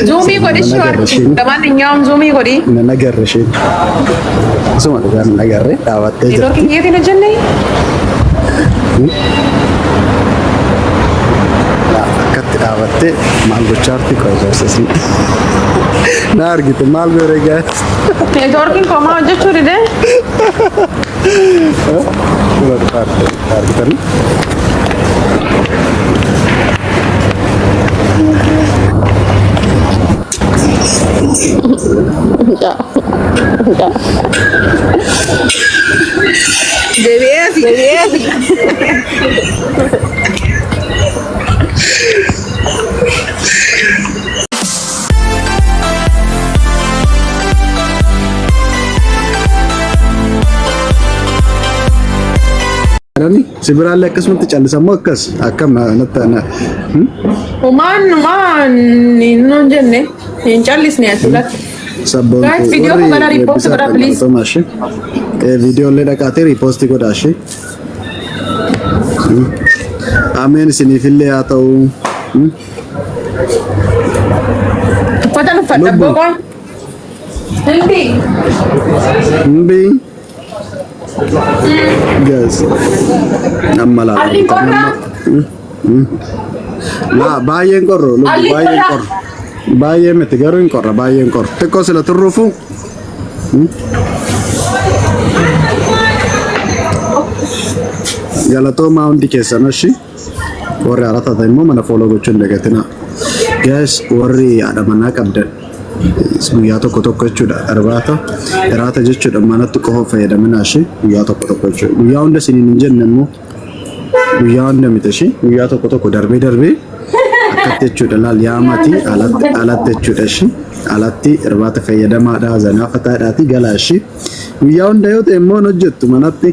Zuumii godhi Nan agarre isheen. ለማንኛውም zuumii godhi. Nan agarre isheen. Isuma dhugaa nan agarre dhaabattee jirti. Neetwoorkiin keetiin hojjenne. Akkatti dhaabattee maal gochaa jirti qoysoosisii. Na argite maal godhe gaas. Neetwoorkiin komaa hojjechuu dide. Argitanii. Deebi'ee fi. Deebi'ee fi. Si biraallee akkasumatti callisammoo akkas akkam natti na Humaan maan hin jenne hin callisne asirratti. Sabboontuu Guys, viidiyoo warri koo gara repost weebbisaa godhaa please. galatoomaa ishee. Viidiyoo illee dhaqaatee repost godhaa ishee. Ameen isiniifillee haa ta'u. Uffata uffadha Lubbu. boqoo. Hindi. Mbii. Guys. Amma laala. Alli qorraa. Laa baay'een qorru lubbu Alli baay'een qorraa. qorru. Baay'ee miti garuu hin qorra baay'een qorru. Xiqqoo sila turruufu. Galatoomaa hundi keessan ashi. Warri haaraa taatan immoo mana follow gochuu hin dagatinaa. Guys, warri haadha manaa qabdan guyyaa tokko tokko jechuudha irbaata iraata jechuudha manatti qofa fayyadaminaa ishee guyyaa tokko tokko jechuudha. Guyyaa hunda isiniin hin jenne immoo guyyaa hunda miti ishee guyyaa tokko tokko darbee darbee akkatti jechuudha laal yaamati alatti alatti jechuudha ishee alatti irbaata fayyadamaadha zanaa fataadhaati galaa ishee guyyaa hunda yoo ta'e immoo hin hojjettu manatti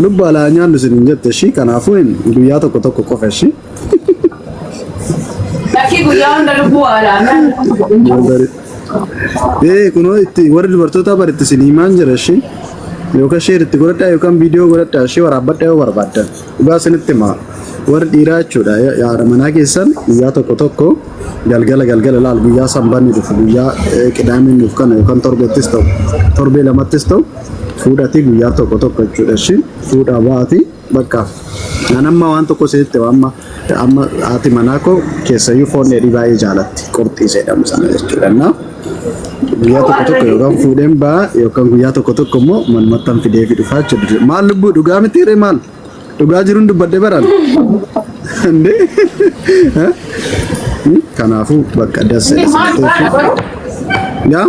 lubbu alaa nyaannu isiniin jette ishee kanaafuu guyyaa tokko tokko qofa ishee. Lakkii guyyaa hunda lubbuu alaa. Ee kunoo itti warri dubartootaa baritti isin himaan jira ishee yookaan share itti godhadhaa yookaan viidiyoo godhadhaa ishee waraabbadhaa yoo barbaaddan dhugaa isinitti himaa warri dhiiraa jechuudha yaada manaa keessan guyyaa tokko tokko galgala galgala laal guyyaa sanbanni dhufu guyyaa qidaameen dhufu kana yookaan torbettis ta'u torbee lamattis ta'u fuudhatii guyyaa tokko tokko jechuudha ishee fuudhaa ba'atii bakka an amma waan tokko isinitti hima amma amma haati manaa koo keessayyuu foon dheedhii baay'ee jaalatti qurxii jedhamu sana jechuudha. Na guyyaa tokko tokko yookaan fuudheen ba'a yookaan guyyaa tokko tokko immoo manumattan fidee fi dhufaa jechuudha. Maal lubbuu dhugaa miti ree maal dhugaa jiruun dubbadde baran. Indee kanaafuu bakka dassa Maal baala baruu? yaa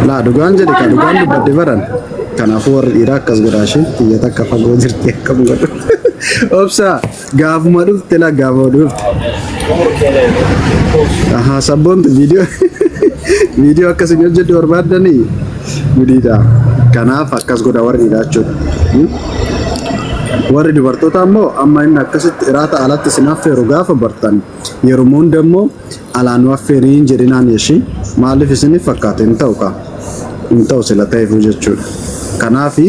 Laa dhugaan jedhe ka dhugaan dubbadde baran. Kanaafuu warri dhiiraa akkas godhaa ishee xiyya takka fagoo jirti akkam godhu. Obsa gaafuma dhufte laa gaafuma dhufte. Ahaa sabboontu viidiyoo viidiyoo akkasii hojjedhu barbaaddanii gudiidha. Kanaaf akkas godha warri dhiiraa jechuudha. Warri dubartoota immoo amma inni akkasitti iraata alatti isin affeeru gaafa bartan yeroo hunda immoo alaa nu affeeri hin jedhinaan eshi maaliif isiniif fakkaate hin ta'u kaa hin ta'u sila ta'eefuu jechuudha. Kanaafi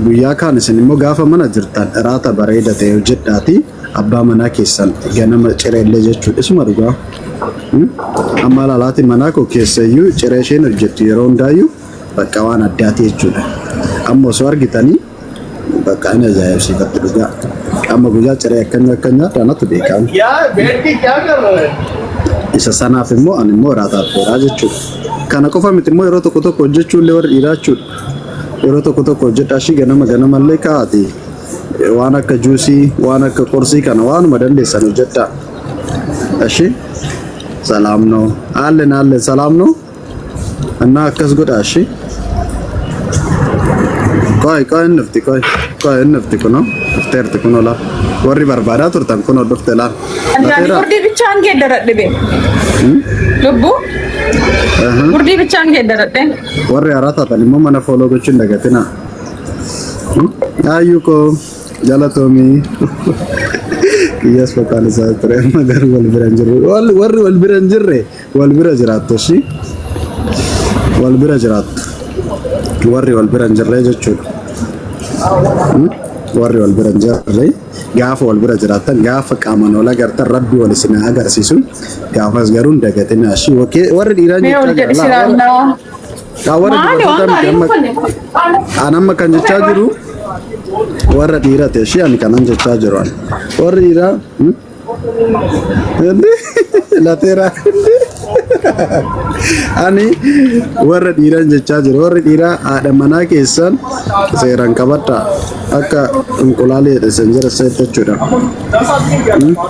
guyyaa kaan isin immoo gaafa mana jirtan iraata bareeda ta'e hojjedhaati abbaa manaa keessan ganama cireellee jechuudha isuma dhugaa. Amma laalaati manaa koo keessayyuu ciree isheen hojjettu yeroo hundaayyuu bakka waan addaati jechuudha. Amma osoo argitanii Bakka ani ajaa'ibsiifadhu dhugaa. Amma guyyaa ciree akkamii akka nyaadhu anatu beekaa. यार बैठ के क्या कर रहा है Isa sanaaf immoo ani immoo irraa affeeraa jechuudha. Kana qofa miti immoo yeroo tokko tokko hojjechuu illee warri dhiiraa jechuudha. Yeroo tokko tokko hojjedhaa ishii ganama ganama illee kaa'ati. Waan akka juusii, waan akka qorsii kana waanuma dandeessan hojjedhaa. Ishii salaam noo. Aalleen aalleen salaam noo. እና akkas godhaa ishii. Qoy qoy inni dhufti qoy qoy inni dhufti kunoo dhufteerti kunoo laa warri barbaadaa turtan kunoo dhufte laa. Ani Dhufeera. gurdii bichaan geeddaradhe bee. Lubbuu gurdii bichaan geeddaradhe. Warri haaraa taatan immoo mana follow gochuu hin dagatinaa. Ayyuu koo galatoomii. Kiyyaas maqaan isaa ture amma garuu wal bira hin jirru. Warri wal bira hin jirre wal bira jiraattu ishii. Wal bira jiraattu. Warri wal bira hin jirre jechuudha. Warri wal bira hin jirre Gaafa wal bira jiraattan gaafa qaamaan wal agartan rabbi wal isin haa agarsiisu. Gaafas garuu hin dagatinaa. Ishii warri dhiiraa Mee ol jechaa jedhi jira. Laa, silaallaa. warra Maali waan dubartootaa miti gaarii amma uffanne? an amma kan jechaa jiru warra dhiirati ishii ani kanan jechaa jiru ani. Warri dhiiraa hmm? Lateeraa ani warra dhiiraan jechaa jiru warri dhiiraa haadha manaa keessan seeraan qabadhaa akka inqulaalee jedhe san jira seet jechuudha.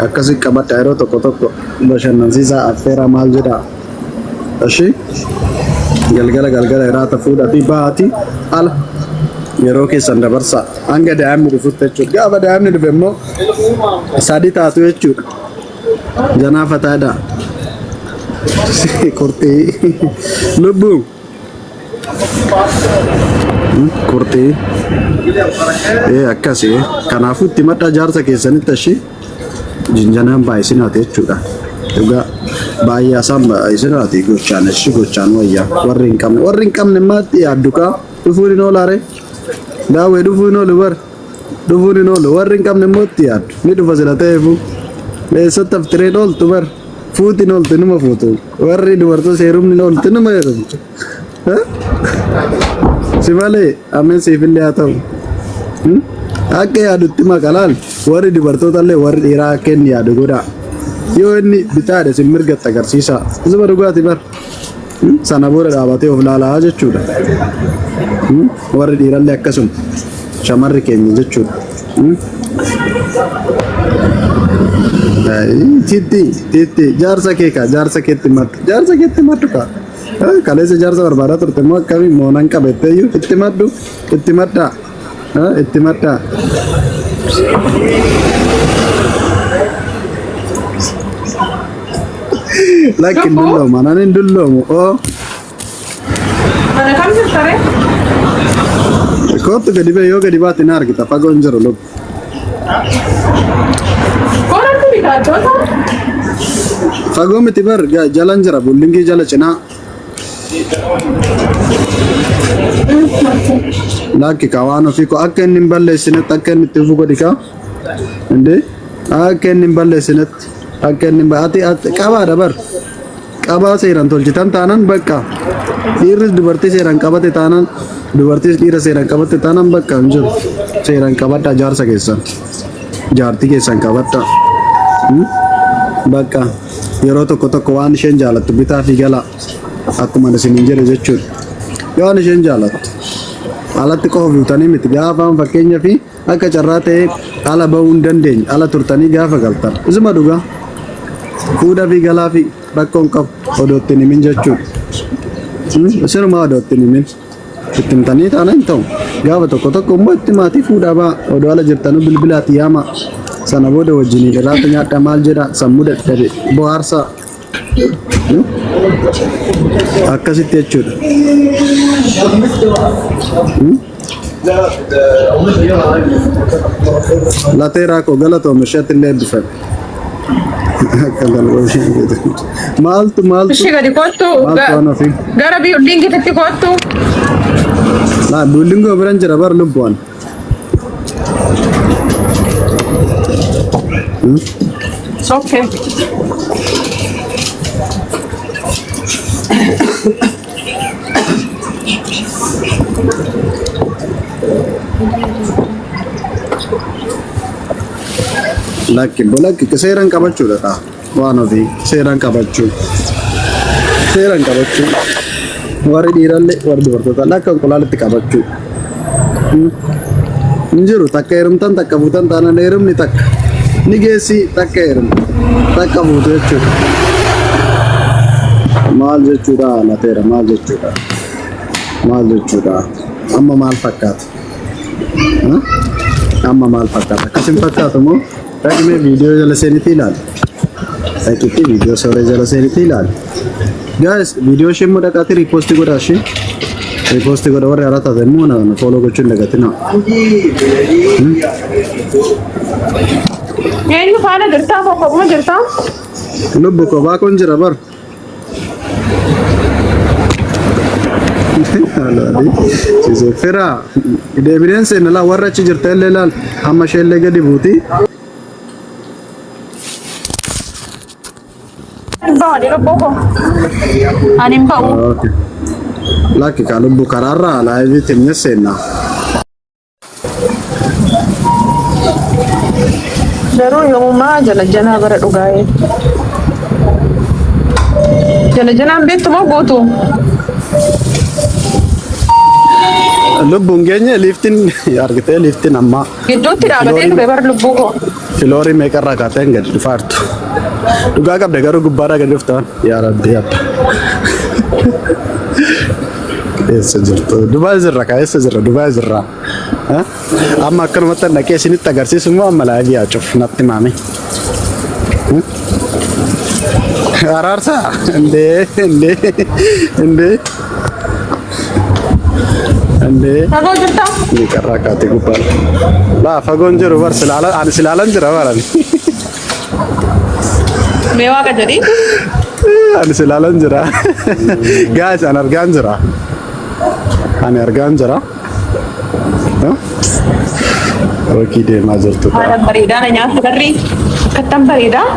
Akkasi qabadhaa yeroo tokko tokko bashannansiisaa affeeraa maal jedhaa. Ashi galgala galgala iraata fuudhaa fi baati ala yeroo keessan dabarsaa hanga daa'imni dhufutti jechuudha. Gaafa daa'imni dhufe immoo sadi taatu jechuudha. Janaa fataadha. Qurxii lubbuu qurxii ee akkasi kanaafuu itti madda jaarsa keessanitti ashi jinjanaan baay'isinaati jechuudha. Dhugaa baay'ee asaan baay'isinaati gochaan ashi gochaan wayyaa warri hin qabne warri hin qabne maatti yaaddu kaa dhufuun hin oolaare daawwee dhufuu hin oolu bar dhufuun hin oolu warri hin qabne immoo itti yaaddu ni dhufa sila ta'eefu eessatti haftireen ooltu bar fuuti hin ooltu numa fuutu warri dubartoota heerumni hin ooltu numa heerumtu. Si malee ameen siifillee haa ta'u. Akka yaadutti maqalaal warri dubartoota illee warri dhiiraa akka inni yaadu godhaa. Yoo inni bitaadha isin mirgatti agarsiisa. Isuma dhugaati bar. Sana booda dhaabatee of laalaa jechuudha. Warri dhiirallee akkasuma. Shamarri keenya jechuudha. Titti titti jaarsa kee kaa jaarsa keetti maddu jaarsa keetti maddu kaa. Kaleessa jaarsa barbaadaa turte immoo akkamii moonan qabatteeyyuu itti maddu itti maddaa itti maddaa. Lakki hin Lubbuu dulloomu anaan hin dulloomu oo mana kam jirta ree? kootu gadi ba'e yoo gadi baate na argita fagoo hin jiru lubbu. Koorratti bitaattoota. Fagoo miti bar jalan jira bullingii jala cinaa. Lakki ka waan ofii koo akka inni hin balleessinetti akka inni itti fufu godhi kaa. Indee akka inni hin balleessinetti akka inni hin ati ati qabaadha bar. Qabaa seeraan tolchitan taanan bakka dhiirris dubartii seeraan qabate taanan dubartiis dhiira seeraan qabate taanan bakka hin jiru. Seeraan qabadhaa jaarsa keessan. Jaartii keessan qabadhaa. Bakka yeroo tokko tokko waan isheen jaalattu bitaa fi galaa akkuma isiniin jedhe jechuudha. Yoo waan isheen jaalattu alatti qofa fuutanii miti gaafaan fakkeenya fi akka carraa ta'ee ala bahuu hin dandeenye ala turtanii gaafa galtan isuma dhugaa fuudha fi galaa fi rakkoon qabu odoo ittiin himin jechuudha. Isinumaa odoo ittiin himin itti himtanii taana hin ta'u. Gaafa tokko tokko immoo itti maatii fuudhaa ba'a odoo ala jirtanuu bilbilaati yaama sana booda wajjin irraata nyaadha maal jedha sammuu dadhabe bohaarsaa. Akkasitti jechuudha. Lateeraa koo galatoome isheetti illee eebbifame. Akka galatoome. Maaltu maaltu Ishee gadi kottu maaltu waan ofii. gara biildingiitti kottu. Laa buildingoo biran jira bar lubbuun. Okay. Lakki lakki seeraan qabachuudha dha. Waan ofii seeraan qabachuu. Seeraan qabachuu. Warri dhiirallee warri dubartoota akka inqulaalitti qabachuu. Hin jiru takka heerumtan takka fuutan taanaan heerumni takka. Ni geessi takka heerumtu takka fuutu jechuudha. Maal jechuudha lateera maal jechuudha? Maal jechuudha? Amma maal fakkaata? Amma maal fakkaata? Akkas hin fakkaatu moo? Dhaqnee viidiyoo jala seenitii ilaali. Dhaqiitii viidiyoo sooree jala seenitii ilaali. Guys, viidiyoo ishee immoo dhaqaatii repost godhaa ishee. Repost godha warri haaraa taate immoo na follow gochuu hin dagatinaa. Eenyu faana jirtaa? Kokkobuma jirtaa? Lubbu koo baakoon jira bar. Fira deebineen seenna laa warra achi jirta illee laal amma ishee illee gadi buuti. Hin ba'u ani lubbuu koo. Ani hin ba'u. Okay. Lakki kaa lubbu karaarraa laayivii keenya seenna. Garuu yoomumaa jala janaa bara dhugaa'ee. Jala janaan beektu moo guutuu? Lubbuun keenya liiftiin argitee liiftiin amma Gidduutti dhaabatee ture bar lubbuu koo. filoorii meeqarraa kaatee gadi dhufaartu. Dhugaa qabda garuu gubbaarraa gadi dhuftaan yaa rabbi abba. Eessa jirtu? Dubaay jirra kaa eessa jirra? Dubaay jirra. Amma akkanumatti dhaqee isinitti agarsiisu immoo amma laayivii haa cufu natti maame. Araarsaa? Indee indee indee indee. Fagoo jirtaa? Meeqarraa kaatee gubbaan. Laa fagoon jiru bar silaalan ani silaalan jira barani. Mee waaqa jedhii. Ani silaalan jira. Guys ani argaan jira. Ani argaan jira. Rookii deemaa jirtu ta'a. Haala bareedaa na nyaata barri. Akkattan bareedaa.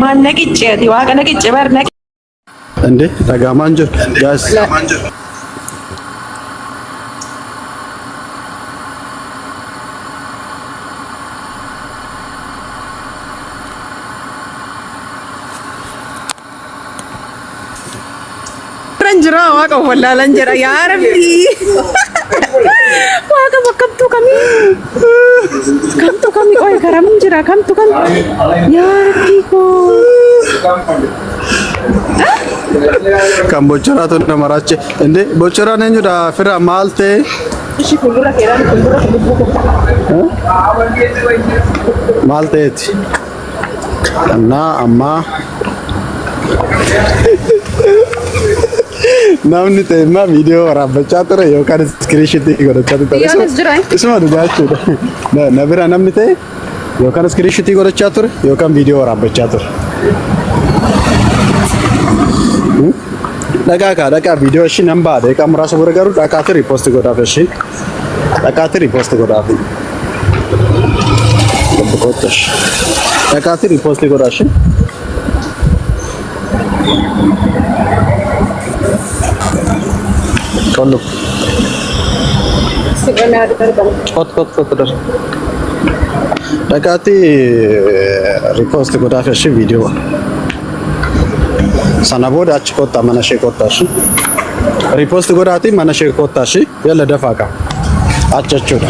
Maal na qicce ati waaqa na qicce bar na Inde dhagaamaan jiru. Guys Ran jira waaqa wallaalan jira yaa rabbi. Waaqa bakkamtuu kamii? Kamtu kamii? Oye karam jira kamtu kam? Yaa rabbi koo. Kan bochoraatu nama raache. Inde bochoraan eenyudha fira maal ta'e? Ishi fuuldura keeraan fuuldura lubbuu koo. Maal ta'eeti? Annaa ammaa namni ta'e immoo viidiyoo waraabbachaa ture yookaan iskiriishitii godhachaa ture. Biyyaanis jira. Isuma dhugaa jechuudha. Na bira namni ta'e yookaan iskiriishitii godhachaa ture yookaan viidiyoo waraabbachaa ture. Dhaqaa kaa dhaqaa viidiyoo ishii nan ba'a daqiiqaa muraasa booda garuu dhaqaati riipoosti godhaaf ishii. Dhaqaati riipoosti godhaaf. Kottu ishii. Dhaqaati riipoosti godhaa ishii. Qollu. Kot kot kot dar. Dhaqaati riipoosti godhaaf ishii viidiyoo. Sana booda achi kottaa mana ishee kottaa ishii. Riipoosti godhaati mana ishee kottaa ishii. Yalla dafaa qaba. Achi jechuudha.